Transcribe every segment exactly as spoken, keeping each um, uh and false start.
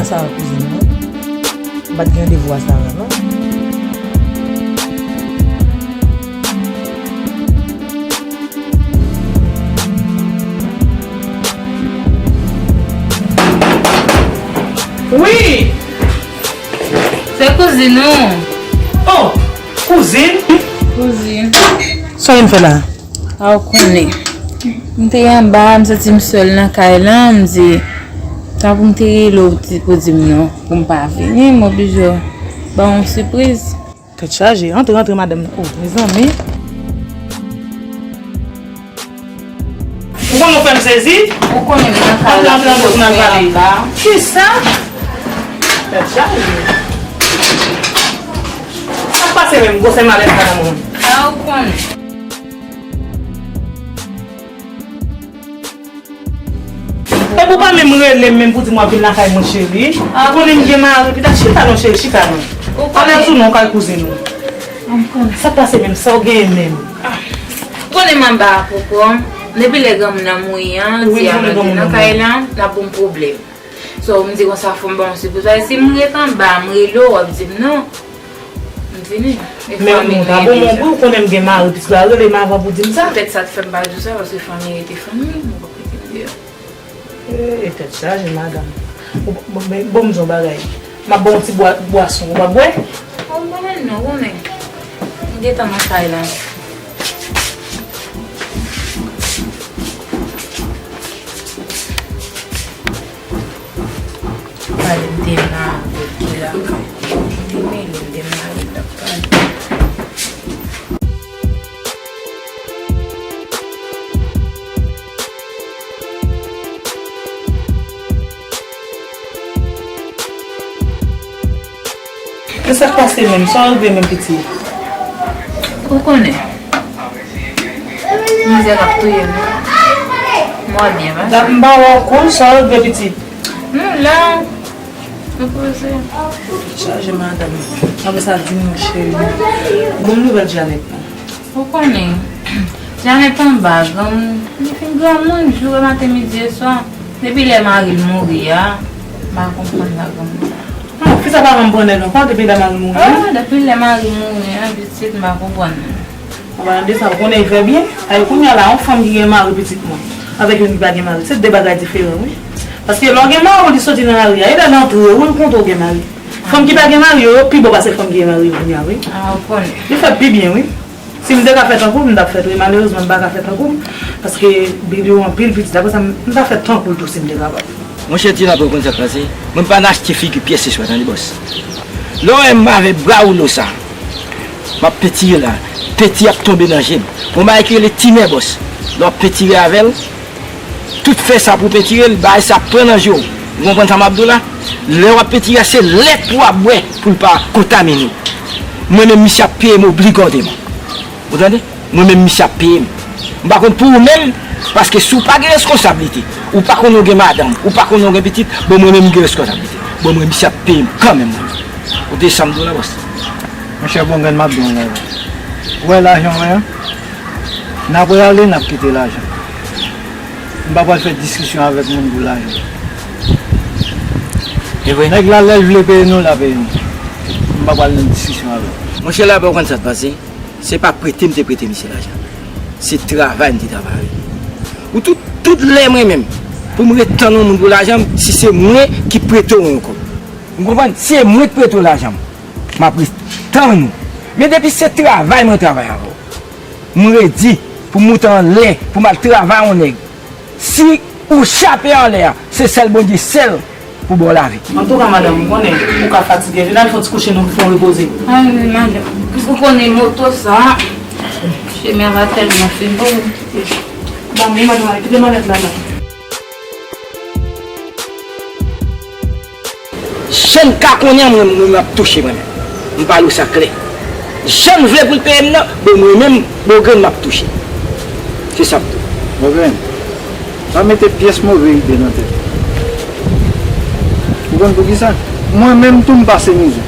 Sa a, kouzin mwen. M pa t gen randevou a Sara, non. Wi! Se kouzin ou. Oh, kouzin? Kouzin. Sa w vin fè la? A, ou konnen. M te anba, m santi m sèl nan kay lan, m di, tanpri m te rele w ti, pou di m non, pou m pa vini, m oblije ba w yon sipriz. Tèt chaje, antre, antre, madanm nan. Oh, mezanmi. Ou konn ou fè m sezi? Ou konnen m nan kay la, antre, antre, antre, pou n al pale. Kisa? Tèt chaje. Sa k pase menm? Gwosè malèt la nan men w. A, ou konnen. Epi w pa menm rele m menm pou di m w ap vin lakay mwen, cheri. Ou konnen m gen mari, pita chita non, cheri, chita non. Ou konnen. Pale sou non kay kouzin ou. Sa k pase menm, sa w genyen menm? Ou konnen m anba a poko. Depi lè granmoun nan mouri an, di a mande nan kay lan, l ap ban m pwoblèm. So, m di konsa, fò m ba w yon sipriz. Paske si m ret anba, m rele w, w ap di m non. M vini. E fanmi nou ede sa. Ou konnen m gen mari, pitit la rele m avan pou di m sa. Petèt sa k fè m pa di w sa, paske fanmi rete fanmi, m pap rete deyò. E, tèt chaje, madanm. Bon, bon, bon, bon, m di w yon bagay. M ap ba w yon ti bwa-, bwason, ou p ap bwè? Ou pa bwè non, konnen. M gentan nan kay la. Pale m te mare ki lakay. Li mele m te mare l ap pale. Men sa k pase menm, sa w rive menm piti? Ou konnen. Mizè k ap touye m. Mwen byen, pa sa? M pa wè w koul, sa w rive pitit? Nou la. Nou poze. Chaje madanm. Apre sa, di m, cheri. Bon nouvèl Janet lan. Ou konnen. Janet anba, granmoun, li fin granmoun, jou, maten, midi e swa. Depi lè mari l mouri a, m pa konprann la granmoun. Non, fi sa pa janm pran nèg ankò depi lè mari mouri. Ah, depi lè mari mouri an, pitit, m pa konprann. An palan de sa, ou konnen l fè byen. Ay, kounye a la, yon fanm ki gen mari, pitit mwen, avèk youn ki pa gen mari, se de bagay diferan, wi. Paske lè w gen mari w, li soti nan lari a, e lè l antre, ou rankontre w gen mari. Fanm ki pa gen mari yo, yo pi bon pase fanm ki gen mari yo kounye a, wi. Ah, ou konnen. Li fè pi byen, wi. Si m te ka fè tankou l, m t ap fè tou. E malerezman, m pa ka fè tankou l, paske bil yo anpil, pitit. Apre sa, m, m ta fè tankou l tou si m te kapab. Monchè Tina, pou konn sa k pase, mwen pa nan achte figi pyès se swa, tande, bòs. Lè w wè m avè bra woulo sa, m ap pentire la, penti ap tonbe nan je m. Gon bagay ki rele timè, bòs. Lè w ap pentire avè l, tout fè sa pou pentire l, bagay sa ap pran nan je w. Ou konprann sa m ap di w la? Lè w ap pentire a, se lèt pou w ap bwè pou l pa kontamine w. Mwen menm, misye ap peye m obligatoman. Ou tande? Mwen menm, misye ap peye m. M pa konn pou ou menm, paske si w pa gen reskonsablite, ou pa konnen w gen madanm, ou pa konnen w gen pitit, bon, mwen menm, m gen reskonsablite. Bon, mwen, misye ap peye m kanmenm, mwen menm. Ou tande sa m di w la, bòs? Monchè, bon grenn, m ap di w yon bagay. Ou wè lajan w wè an? N ap rale, n ap kite lajan. M pa pral fè diskisyon avèk moun pou lajan. E vre? Nèg la, lè l vle peye nou, l a peye nou. M pa pral nan diskisyon avè l. Monchè, la, ou konn sa k pase? Se pa prete m te prete misye lajan. Se travay m te travay avè l. Ou tout, tout lè mwen menm, pou m ret tann yon moun pou lajan m, si se mwen ki prete w yon kòb. Ou konprann? Se mwen ki prete w lajan m. M ap ret tann ou. Men depi se travay mwen travay avè w, m redi pou m moute anlè, pou m al travay yon nèg. Si ou chape anlè a, se sèl Bondye sèl pou ba w lavi. Antouka, madanm, m konnen ou ka fatige. Vin al fè yon ti kouche, nou fè w repoze. Ay, wi, madanm. Ou konnen moto sa, chemen an va tèlman fin. Bon, men madanm, kite malèt la, la. Jan n ka konnen an, mwen, mwen, m ap touche mwen menm. M pale w sa klè. Jan n vle pou l peye m nan, bon, mwen menm, bon grenn m ap touche. Se sa m di w. Bon grenn, pa mete pyès move ide nan tèt ou. Ou konn poukisa? Mwen menm tou, m pase mizè.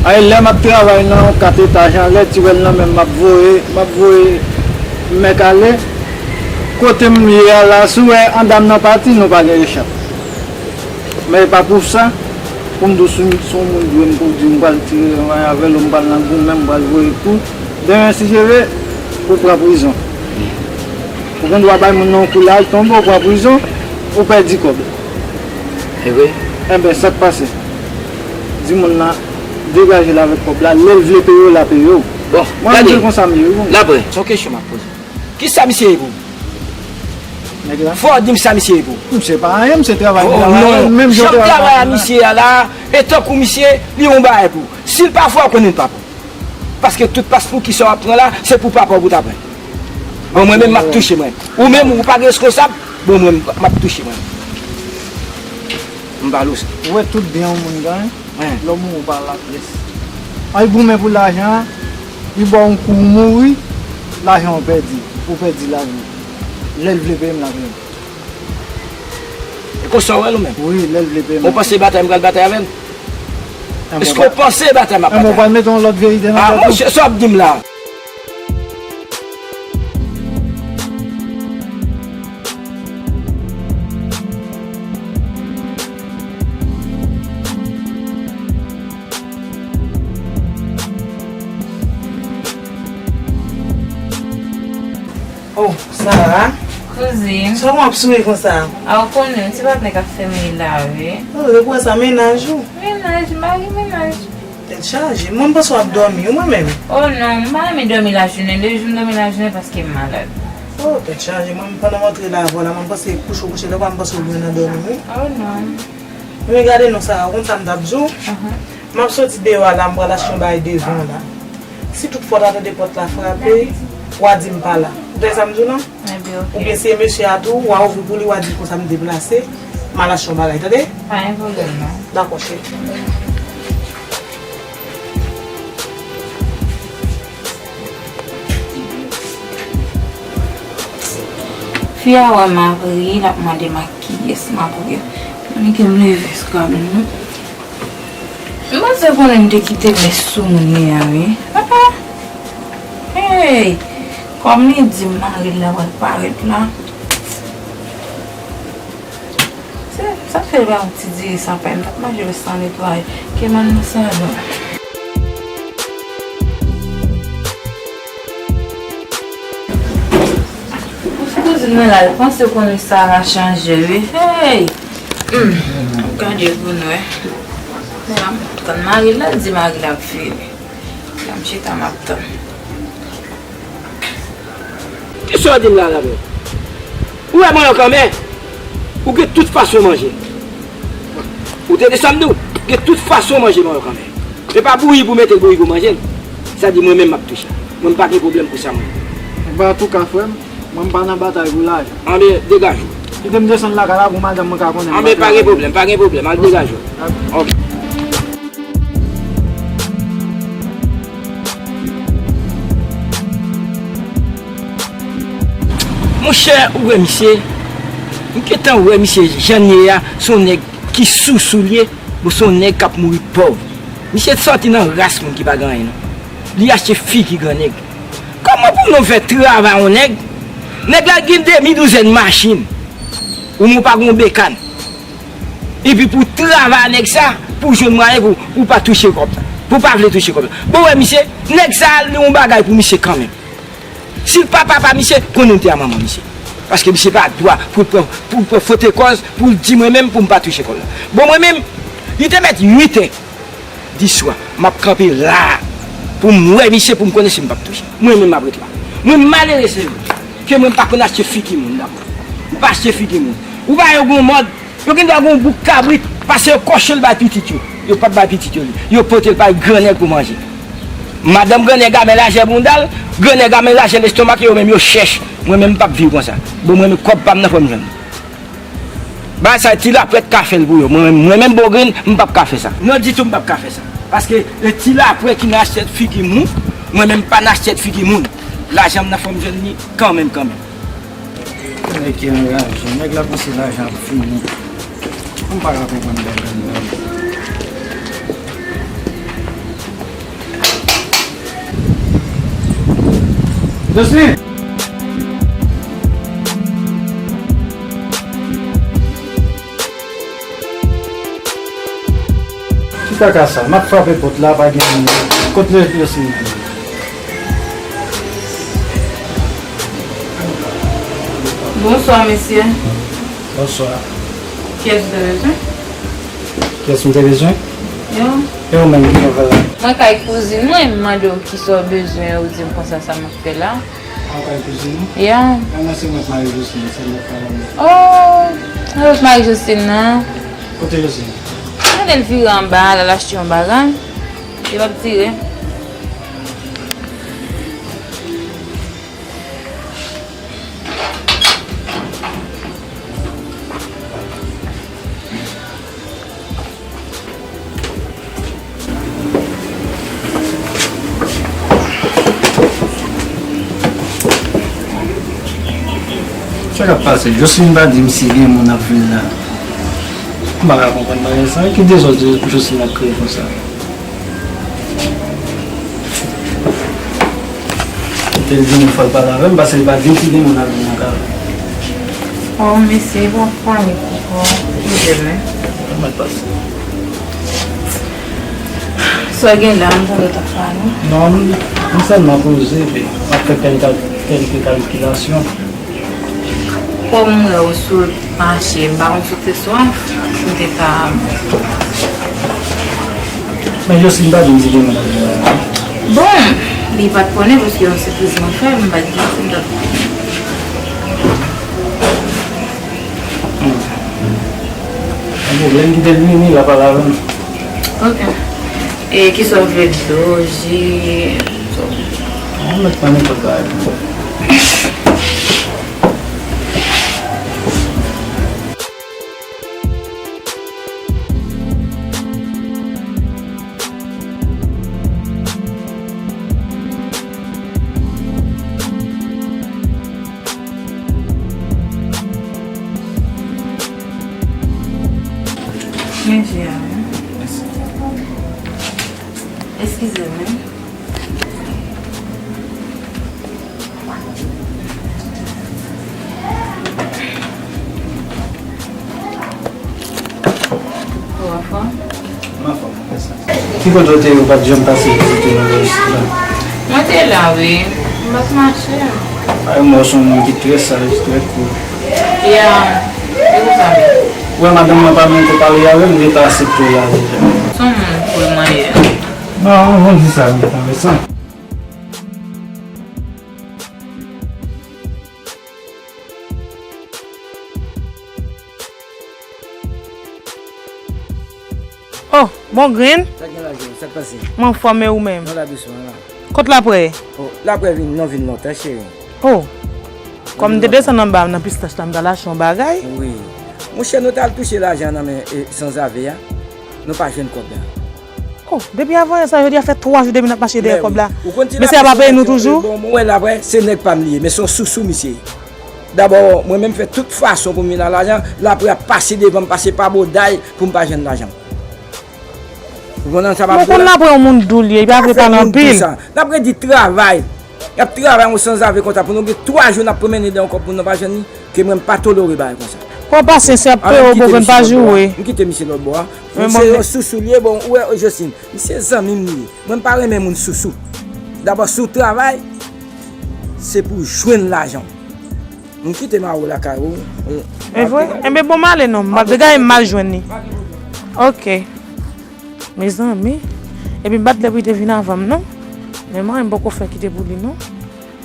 Ay, lè m ap travay nan yon kat etaj anlè, tiwèl nan men m, m ap voye, m ap voye mèk ale. Kote m ye a la, si w wè anndan m nan pati, nou pa gen echap. Men e pa pou sa, pou m di w si m, si yon moun dwe m pou di m pral tire yon avè l, ou m pral nan goumen, m pral voye kou. Demen si Dye vle, ou pran prizon. Ou gen dwa bay moun nan yon kou la, l tonbe, ou pran prizon, ou pèdi kòb. E vre? Enben, sa k pase? Di moun nan degaje l avèk kòb la, lè l vle peye w, l a peye w. Bon, mwen, m di l konsa m ye, wi, bon. Lapre. Se yon kesyon m ap poze. Kisa misye ye pou ou? Nèg la? Fò w di m sa misye ye pou ou. Misye pa anyen, misye travay li la, non, menm jan travay a misye a la, e tankou misye, li yon bagay pou ou. Si l pa fè w, konnen l pa pou ou. Paske tout paspou ki sa w ap pran la, se pou papa w pou w ta pran. Bon, mwen menm, m ap touche mwen. Ou menm, ou pa reskonsab, bon, mwen, m ap touche mwen. M pa lous. Ou wè tout byen yon moun genyen, lè w mouri, ou pa laprès. Ay goumen pou lajan an, li ba w yon kou, ou mouri, lajan w pèdi, ou pèdi lavi w. Lè l vle peye m, l a peye m. E konsa w wè l ou menm? Wi, lè l vle peye m. Ou panse batay m pral batay avè l? Èske w panse batay m ap batay? Ou pral mete yon lòt verite nan tèt ou? Ah, monchè, sa w ap di m la? Oh, Sara. Kouzin. Sa w ap souri konsa? A, ou konnen, ti patnè k ap fè m ri la, wi. Oh, se pou sa mennaj ou? Mennaj, mari mennaj. Tèt chaje. Mwen, m panse w ap dòmi, ou mwen menm? Oh non, m pa renmen dòmi lajounen. De jou m dòmi lajounen paske m malad. Oh, tèt chaje. Mwen, pandan m antre la avè w la, mwen panse kouche w kouche, lè w pa m panse w gen nan dòmi, wi. Oh non. Men gade non, Sara, ou konn sa m t ap di w? M ap soti deyò a la, m pral achte yon bagay devan w la. Si tout fwa w ta tande pòt la frape, w a di m pa la. Ou tande sa m di w lan? Ebyen, oke. Oubyen si e mesye a tou, w a ouvri pou li, w a di l konsa m deplase, m al achte yon bagay, tande? Pa gen pwoblèm, non. Dakò, cheri. Fi a wè m ap ri, l ap mande m ak kiyès m ap ri. Annik m leve sou kabin nan. M panse konnen m te kite mès sou moun li a, wi. Ah, ah. Hey! Kòm li di m mari l la pral parèt la. Se sa k fè l ba yon ti diri sa pay m t ap manje lè san netwaye. Ke mann nan sa non. Pou kouzin mwen la, l panse konnen Sara chanje wi. Hey! Hmm. Gade pou nou wè. Tann mari l la, l di mari l ap vini. La m chita m ap tann. Kisa w di m la, la menm? Ou wè mannyòk anmè? Ou gen tout fason manje. Ou tande sa m di w? Gen tout fason manje mannyòk anmè. E pa bouyi pou mete l bouyi pou manje l. Sa di mwen menm m ap touche. Mwen m pa gen pwoblèm pou sa mwen. Anben, antouka, frè m, mwen m pa nan batay pou lajan. Anben, degaje w. Kite m desann lakay la pou madanm mwen ka konnen m pa travay. Anben, pa gen pwoblèm, pa gen pwoblèm. Al degaje w. Ok. Monchè, ou wè misye? M gentan wè misye jan l ye a, se yon nèg ki sousou l ye, bon, se yon nèg k ap mouri pòv. Misye sòti nan ras moun ki pa gen anyen, non. Li achte figi grannèg. Kòman pou yon nonm fè travay yon nèg? Nèg la gen demi douzèn machin. Ou menm ou pa gen yon bekàn. Epi pou travay nèg sa, pou jwenn mwayen pou ou pa touche kòb la. Pou pa vle touche kòb la. Bon, wè misye, nèg sa li yon bagay pou misye kanmenm. Si l pa papa misye, konnen l te a manman misye. Paske misye pa dwa pou l pran, pou l pran fote kòz, pou l di mwen menm pou m pa touche kòb la. Bon, mwen menm, li te mèt uit è. Di swa, m ap kanpe la a pou m wè misye, pou m konnen si m p ap touche. Mwen menm m ap ret la. Mwen malere se vre ke mwen m pa konn achte figi moun dabò. M pa achte figi moun. Ou pa wè yo gen yon mòd, yo gen dwa gen yon bouk kabrit, pase yo kòche l bay pitit yo. Yo p ap bay pitit yo li. Yo pote l bay grannèg pou manje. Madanm grannèg a men lajè bounda l, grannèg a men lajè lestomak, yo menm yo chèch. Mwen menm m p ap viv konsa. Bon, mwen menm kòb pa m nan fò m jwenn. Bagay sa, ti lapwèt ka fè l pou yo. Mwen menm, mwen menm Bogrin, m p ap ka fè sa. Non, ditou, m p ap ka fè sa. Paske e ti lapwèt ki nan asyèt figi moun, mwen menm, m pa nan asyèt figi moun. Lajan m nan, fò m jwenn li kanmenm, kanmenm. Nèg ki anraje, nèg la panse lajan ap fini. M pa ka konprann bagay la. Joseline! Kaka sa, m ap frape pòt la, pa gen moun. Kot Josline menm? Bonswa, mesye. Bonswa. Kiyès ou te bezwen? Kiyès m te bezwen? Yo. E ou menm, ki nouvèl la? Mwen kay kouzin mwen, m mande w kisa w bezwen, ou di m konsa sa m ap fè la. An kay kouzin ou? Ya. An, mwen se mwen k mari Josline, se mwen k mari. Oh, mwen k mari Josline nan. Kote Josline? Gade l vire anba a, l al achte yon bagay. Li p ap dire. Sa k ap pase? Josline pa di m si gen moun ap vin la. M pa ka konprann bagay sa. Ki dezòd Josline ap kreye konsa? Te l vini, fò l pale avè m, paske li pa di m si gen moun ap vin nan kay la. Oh, mesye, bon, fanmi, bon, eskize m, wi. Sa mèt pase. Sa gen la, m tande w t ap pale. Non, m, m sèlman poze, epi m ap fè kèk kal-, kèlke kalkilasyon. Kòm m wè w sot mache, m pa konn sot se swa, m te ka. Men Josline pa di m si gen moun ap vin la. Bon, li pa t konnen paske yon sipriz mwen fè l, m pa t di l si m t ap. Hmm. Pa gen pwoblèm, kite l vini, l ap pale avè m. Ok. E kisa w vle, dlo, ji, sa w vle? An, mèt pran nenpòt bagay. Men ji a, wi. Mèsi. Eskize m, wi. Ou anfòm? M anfòm, mèsi. Ki kote w te ye, ou pa t janm pase vizite nou nan restoran? Mwen te la, wi. M pa t mache. Ay, mwen se yon moun ki trè saj, trè cool. Ya, se pou sa menm. Ou wè madanm mwen pa menm te pale avè m, m gentan aksepte w la deja. Se yon moun cool mwen ye. Non, ou di sa, m gentan resan. Oh, bon grenn. Sa gen la, Jero? Sa k pase? Mwen anfòm, e ou menm? Mwen la dousman la. Kot Laprè? Oh, Laprè vin, non, vin lontan, cheri. Oh, kòm m te desann anba nan pistach la, m t al achte yon bagay. Wi. Monchè, nou t al touche lajan nan men, e, sanzave a. Nou pa jwenn kòb la. Oh, depi avan yè sa, jodi a fè twa jou depi n ap mache dèyè kòb la. Mesye a pa peye nou toujou? Bon, mwen wè Laprè, se nèg pa m li ye, men se yon sousou misye ye. Dabò, mwen menm fè tout fason pou m vin a lajan, Laprè ap pase devan m, pase pa bòday pou m pa jwenn lajan. Ou konprann sa m ap di w la? Mwen konn Laprè yon moun dou li ye, li pa vle pale anpil. Laprè di travay. Y ap travay yon sanzave konsa pou nou gen twa jou n ap pwomennen dèyè yon kòb pou nou pa jwenn li, ke mwen m pa tolere bagay konsa. Pran pasyans, y ap peye w, bon, pa joure. M kite misye lòt bò a. Misye yon sousou li ye, bon, ou wè, Josline, misye zanmi m li ye. Mwen m pa renmen moun sousou. Dabò, si w travay, se pou w jwenn lajan w. M kite Maro lakay ou. E vre? Enben, bon, m ale non. M ap degaje m al jwenn li. Ok. Mezanmi. Epi m pa t lè pou li te vin avan m, non. Men mwen, m poko fè kite pou li, non.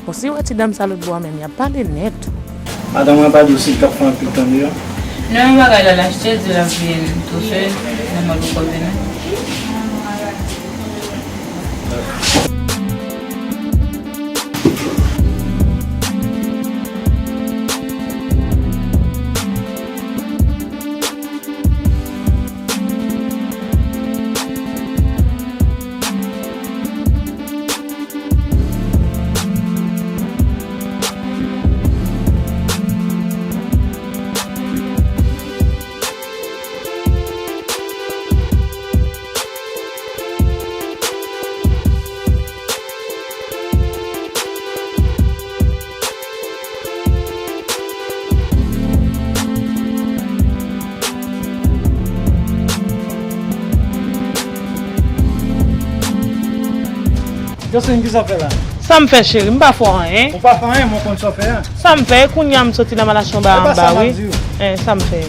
Bon, si w wè ti dam sa lòt bò a menm, y ap pale nèt. Madanm mwen pa di w si l t ap fè anpil tan deyò? Non, yon bagay l al achte, di l ap vin toufe, nan mòd ou kote nou. Jocelyn, kisa w fè la? Sa m fè, cheri? M pa fè anyen. Ou pa fè anyen, mwen konn sa w fè a. Sa m fè? Kounye a m soti nan malasyon ba E pa anba, sa m ap wi. di w. Eh, sa m fè?